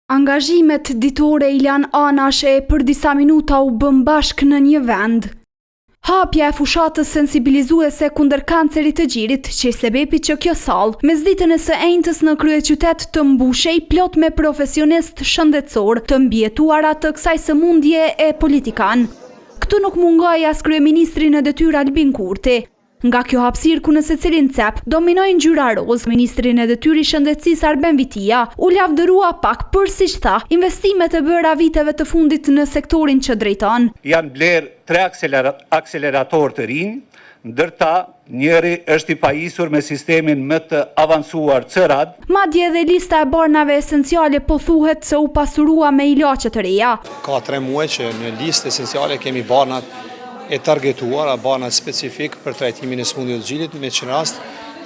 Angazhimet ditore i lanë anash e për disa minuta u bënë bashkë në një vend. Hapja e fushatës sensibilizuese kundër kancerit të gjirit qe sebepi që kjo sallë, mesditën e së enjtës në kryeqytet të mbushej plot me profesionistë shëndetësorë, të mbijetuara të kësaj sëmundje e politikanë. Këtu nuk mungoi as kryeministri në detyrë Albin Kurti. Nga kjo hapësirë ku në secilin cep dominoi ngjyra rozë, ministri në detyrë i Shëndetësisë Arben Vitia u lavdërua pak për, siç tha, investimet e bëra viteve të fundit në sektorin që drejton. Janë blerë tre akseleratorë të rinj, ndër ta njëri është i pajisur me sistemin më të avancuar C-Rad. Madje edhe lista e barnave esenciale po thuhet se u pasurua me ilaçe të reja. Ka tre muaj që në listë esenciale kemi barnat e targetuara, barnat specifik për trajtimin e sëmundjeve të gjirit, me ç'rast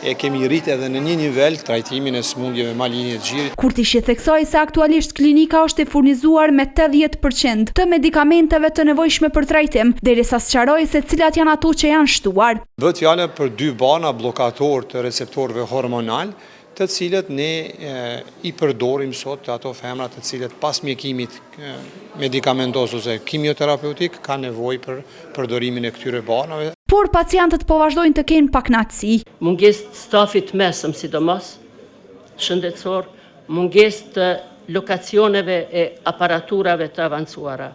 e kemi rritë edhe në një nivel trajtimin e sëmundjeve malinje të gjirit. Kurtishi theksoi se aktualisht klinika është e furnizuar me 80 për qind të medikamenteve të nevojshme për trajtim, derisa sqaroi se cilat janë ato që janë shtuar. Bëhet fjala për dy barna bllokatorë të receptorëve hormonalë, të cilët ne i përdorim sot te ato femra të cilët pas mjekimit medikamentoz ose kimioterapeutik kanë nevojë për përdorimin e këtyre barnave. Por pacientët po vazhdojnë të kenë pakënaqësi. Mungesë të stafit të mesëm sidomos shëndetësor, mungesë të lokacioneve e aparaturave të avancuara.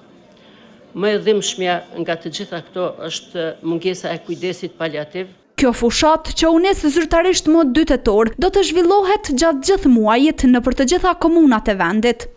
Më e dhimbshmja nga të gjitha këto është mungesa e kujdesit paliativ. Kjo fushatë, që u nis zyrtarisht më dy tetor, do të zhvillohet gjatë gjithë muajit nëpër të gjitha komunat e vendit.